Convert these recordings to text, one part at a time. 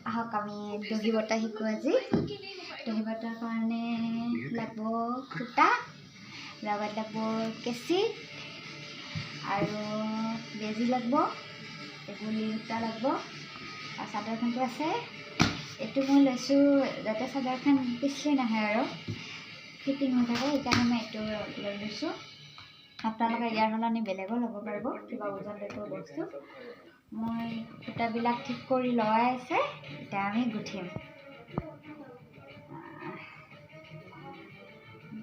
আহক আমি দহি বটা শিকোঁ আজি। দহি বটাৰ কাৰণে লাগব সূতা, লগত লাগব কেঁচি আৰু বেজী লাগব, এগুলি সূতা লাগব আৰু চাদৰখনটো আছে। এইটো মই লৈছোঁ যাতে চাদৰখন পিছলি নাহে আৰু ফিটিং হৈ থাকে, সেইকাৰণে মই এইটো লৈ লৈছোঁ। আপোনালোকে ইয়াৰ সলনি বেলেগো ল'ব পাৰিব, কিবা ওজন টাইপৰ বস্তু। মই সূতাবিলাক ঠিক কৰি লগাই আছে, এতিয়া আমি গুঠিম।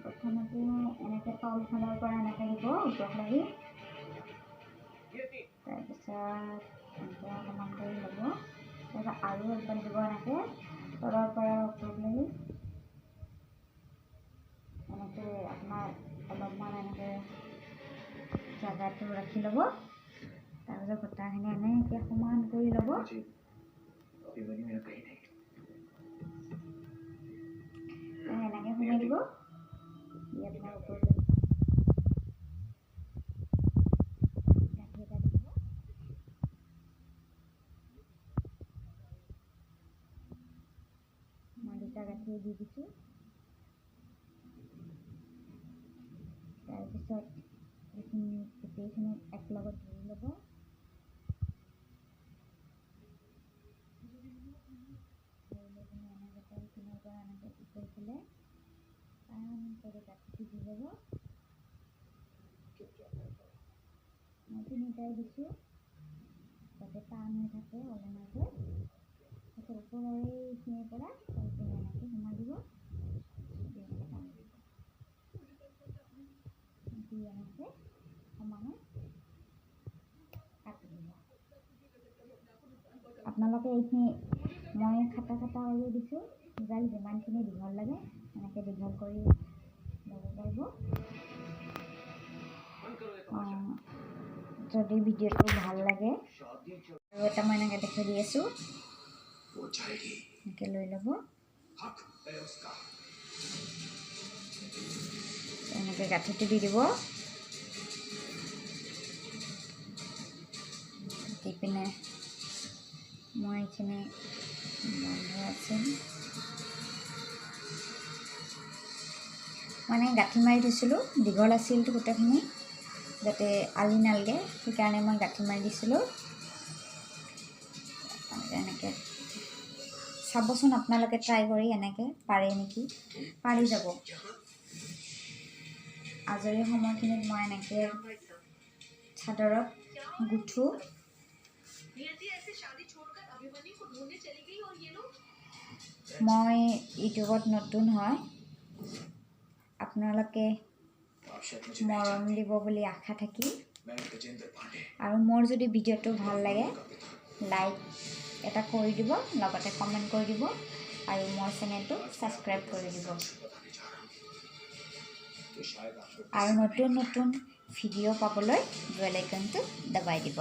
প্ৰথমতে এনেকৈ তলফালৰ পৰা এনেকৈ দিব ওপৰত লাগি, তাৰপিছত এনেকৈ অকণমান কৰি ল'ব, তাৰপিছত আৰু একবাৰ দিব এনেকৈ তলৰ পৰা ওপৰত লাগি, এনেকৈ আপোনাৰ অলপমান এনেকৈ জেগাটো ৰাখি ল'ব। তাৰপিছত গোটাখিনি এনেকৈ সমান কৰি ল'ব। এনেকৈ সোমাই দিব, আপোনাৰ ওপৰত গাঁঠি এটা দিব। মই দুটা গাঁঠি দি দিছোঁ। তাৰপিছত এইখিনি গোটেইখিনি একলগত ধৰি ল'ব। ধৰি লৈ পিনে এনেকৈ তলপিনৰ পৰা এনেকৈ ওপৰ ফালে টান কৰি গাঁঠিটো দি ল'ব। মই তিনিটাই দিছোঁ যাতে টান হৈ থাকে ওলমাকৈ। তাৰপিছত ওপৰৰ এইখিনিৰ পৰা তলপিনে এনেকৈ সোমাই দিব, এনেকৈ টানি দিব, দি এনেকৈ সমানে কাটি দিব। আপোনালোকে এইখিনি মই খাটা খাটা কৰি দিছোঁ, যাক যিমানখিনি দীঘল লাগে এনেকৈ দীঘল কৰি ল'ব পাৰিব। যদি ভিডিঅ'টো ভাল লাগে আৰু এটা মই এনেকৈ দেখুৱাই দি আছোঁ, এনেকৈ লৈ ল'ব, এনেকৈ গাঁঠিটো দি দিব, দি পিনে মই এইখিনি বন্ধ আছিল মানে গাঁঠি মাৰি থৈছিলোঁ, দীঘল আছিল গোটেইখিনি যাতে আলি নালগে, সেইকাৰণে মই গাঁঠি মাৰি দিছিলোঁ। এনেকৈ চাবচোন আপোনালোকে ট্ৰাই কৰি এনেকৈ পাৰে নেকি, পাৰি যাব। আজৰি সময়খিনিত মই এনেকৈ চাদৰত গুঠোঁ। মই ইউটিউবত নতুন হয়, আপোনালোকে মৰম দিব বুলি আশা থাকিল। আৰু মোৰ যদি ভিডিঅ'টো ভাল লাগে লাইক এটা কৰি দিব, লগতে কমেণ্ট কৰি দিব আৰু মোৰ চেনেলটো ছাবস্ক্ৰাইব কৰি দিব। আৰু নতুন নতুন ভিডিঅ' পাবলৈ বেল আইকনটো দবাই দিব।